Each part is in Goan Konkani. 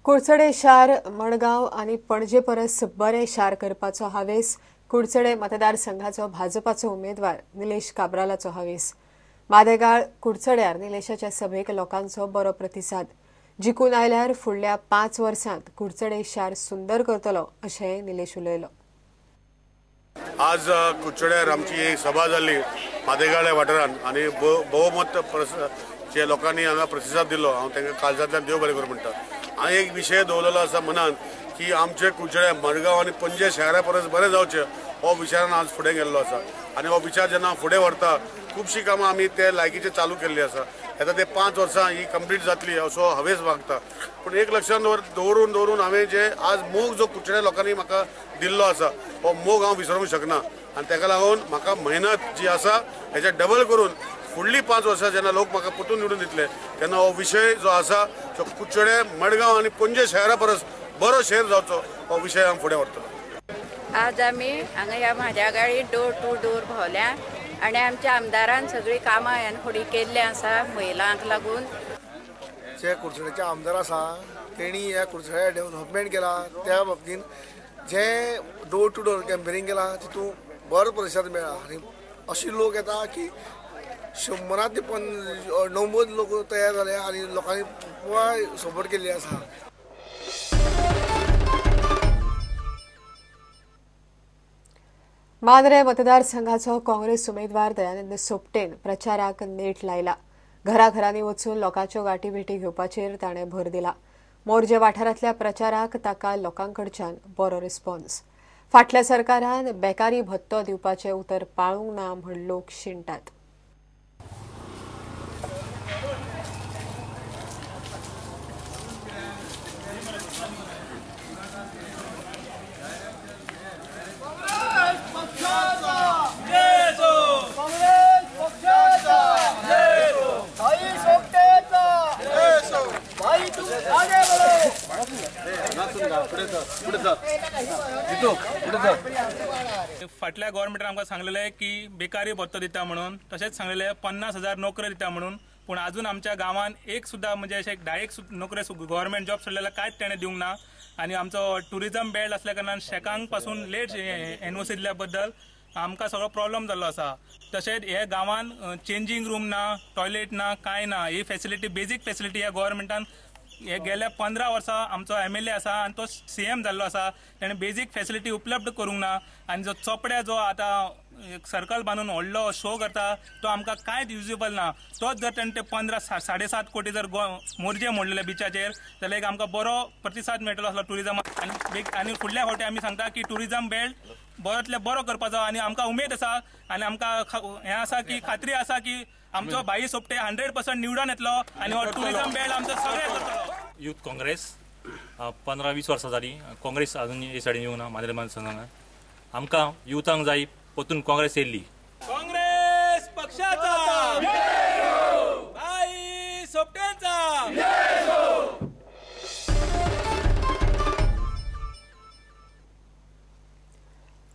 कुडचडे शार मडगांव आनी पणजे परस बरे शार करपाचो हावेस कुडचडे मतदारसंघाचो भाजपाचो उमेदवार निलेश काब्रालाचो हावेस. मादेगाळ कुडचड्यार निलेशाच्या सभेक लोकांचो बरो प्रतिसाद. जिखून आयल्यार फुडल्या 5 वर्सांत कुडचडे शार सुंदर करतलो अशें निलेश उलयलो. आज कुडचड्यार आमची एक सभा जाली मादेगाळ वाठारांत आनी बहुमत जे लोकांनी हांगा प्रतिसाद दिलो हांव तांकां काळजांतल्यान देव बरें करूं म्हणटा. हांवें एक विशय दवरलेलो आसा मनान की आमचे कुडचडे मडगांव आनी पणजे शहरा परस बरें जावचें हो विचारान आज फुडें गेल्लो आसा आनी हो विचार जेन्ना हांव फुडें व्हरता खुबशीं कामां आमी ते लायकीचे चालू केल्ली आसा. आतां ते 5 वर्सां ही कंप्लीट जातली असो हावेस मागता. पूण एक लक्षान दवरून दवरून हांवें जे आज मोग जो कुडचडे लोकांनी म्हाका दिल्लो आसा हो मोग हांव विसरूंक शकना आनी ताका लागून म्हाका मेहनत जी आसा हेच्या डबल करून फुडली 5 वर्सां जेन्ना लोक म्हाका परतून निवडून दितले तेन्ना हो विशय जो आसा तो कुडचडे मडगांव आनी पणजे शहरा परस बरो शहर जावचो हो विशय हांव फुडें व्हरतलो. आज आमी हांगा ह्या म्हाज्या गाडी डोर टू डोर भोंवल्या आनी आमच्या आमदारान सगळीं कामां ह्यान फुडें केल्लीं आसा महिलांक लागून. जे कुडचड्याचे आमदार आसा तेणी ह्या कुडचड्या डेव्हलपमेंट केला त्या बाबतीन जे डोर टू डोर कॅम्पेनींग केला तितून बरो प्रतिसाद मेळ्ळा आनी अशी लोक येता की 100 ते 90 लोक तयार जाले आनी लोकांनी पुराय सपोर्ट केल्ली आसा. मांद्रे मतदारसंघाचो काँग्रेस उमेदवार दयानंद सोपटेन प्रचाराक नेट लायला. घराघरांनी वचून लोकांच्यो गाठीभेटी घेवपाचेर ताणें भर दिला. मोरजे वाठारांतल्या प्रचाराक ताका लोकांकडच्यान बरो रिस्पॉन्स. फाटल्या सरकारान बेकारी भत्तो दिवपाचें उतर पाळूंक ना म्हण लोक शिणटात. फाटल्या गव्हर्मेंटान आमकां सांगलेलें की बेकारी भत्तो दिता म्हणून, तशेंच सांगलेलें 50,000 नोकऱ्यो दिता म्हणून, पूण अजून आमच्या गांवान एक सुद्दां म्हणजे अशें 10 नोकऱ्यो गव्हर्मेंट जॉब सोडलेले कांयच तेणें दिवंक ना. आनी आमचो ट्युरिजम बेल्ट असल्या कारणान शेकांक पासून लेट एनओसी दिल्या बद्दल आमकां सगळो प्रॉब्लम जाल्लो आसा. तशेंच हे गांवान चेंजींग रूम ना, टॉयलेट ना, कांय ना. ही फॅसिलिटी बेजीक फॅसिलिटी ह्या गव्हर्मेंटान हे गेल्या 15 वर्सां आमचो एमएलए आसा आनी तो सीएम जाल्लो आसा तेणें बेजीक फॅसिलिटी उपलब्ध करूंक ना. आनी जो चोपड्या जो आतां सर्कल बांदून व्हडलो शो करता तो आमकां कांयच युजेबल ना. तोच जर तेणें ते 15.5 कोटी जर मोरजे मोडलेले बिचाचेर जाल्यार एक आमकां बरो प्रतिसाद मेळटलो आसलो ट्युरिजमाक. आनी फुडल्या फावटी आमी सांगता की ट्युरिजम बेल्ट बरोतले बरो करपाचो आनी आमकां उमेद आसा आनी आमकां हें आसा की खात्री आसा की आमचो भाई सोपटे 100% निवडून येतलो आनी हो ट्युरिजम बेल्ट आमचो सगळें करतलो. यूथ काँग्रेस 15-20 वर्सां जाली काँग्रेस अजून हे सायडीन येवंक ना. मांद्रे मतदारसंघान आमकां युथांक जाय परतून काँग्रेस येयल्ली. काँग्रेस पक्षाचा भाई सोपटेंचा.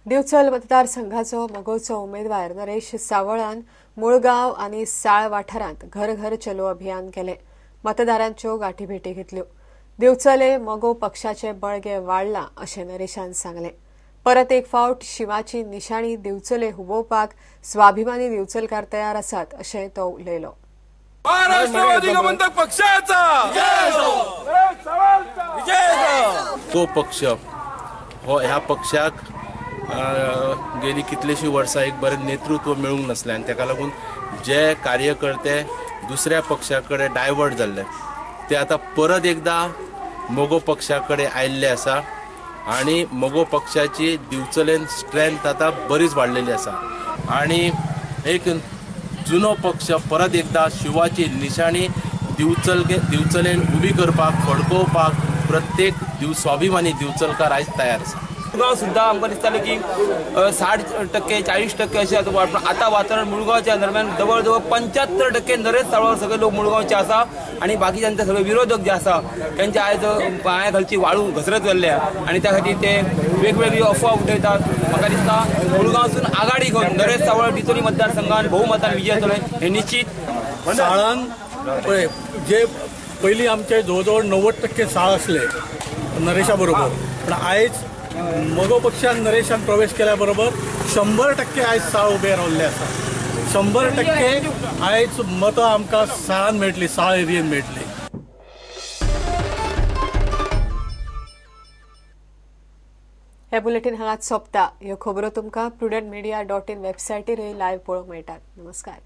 दिवचल मतदारसंघाचो मगोचो उमेदवार नरेश सावळान मुळगांव आनी साळ वाठारांत घर घर चलो अभियान केलें. मतदारांच्यो गाठीभेटी घेतल्यो. दिवचले मगो पक्षाचे बळगे वाडलां अशें नरेशान सांगलें. परत एक फावट शिवाची निशाणी दिवचले हुबोवपाक स्वाभिमानी दिवचलकार तयार आसात अशें तो उलयलो. महाराष्ट्रवादी गोमंतक पक्षाचा तो पक्ष हो ह्या पक्षाक गेली कितलीशीं वर्सां एक बरें नेतृत्व मेळूंक नासलें आनी ताका लागून जे कार्यकर्ते दुसऱ्या पक्षा कडेन डायवर्ट जाल्ले ते आतां परत एकदां मगो पक्षा कडेन आयिल्ले आसा आनी मगो पक्षाची दिवचलेन स्ट्रेंथ आतां बरीच वाडलेली आसा आनी एक जुनो पक्ष परत एकदां शिवाची निशाणी दिवचलेन उबी करपाक फडकोवपाक प्रत्येक स्वाभिमानी दिवचलकार आयज तयार आसा. मुळगांव सुद्दां आमकां दिसतालें की 60% 40% अशें आतां, पूण आतां वातावरण मुळगांवच्या दरम्यान जवळ जवळ 75% नरेश सावळ सगळे लोक मुळगांवचे आसा आनी बाकी तांचे सगळे विरोधक जे आसा त्यांचे आयज पांया खालची वाळू घसरत गेल्ल्या आनी त्या खातीर ते वेगवेगळी अफवा उठयतात. म्हाका दिसता मुळगांवसून आघाडी घेवन नरेश सावळ डिचोली मतदारसंघान बहुमतान विजय जातलो हें निश्चित. साळान पळय जे पयलीं आमचे जवळ जवळ 90% साळ आसले नरेशा बरोबर, पण आयज मगो पक्षान नरेशान प्रवेश केल्या बरोबर 100% आयज साळ उबे रावल्ले आसा. 100% आयज मतां आमकां साळान मेळटली, साळ एरियेन मेळटली. हे बुलेटीन हांगाच सोंपता. ह्यो खबरो तुमकां prudentmedia.in वेबसायटीरय लायव्ह पळोवंक मेळटात. नमस्कार.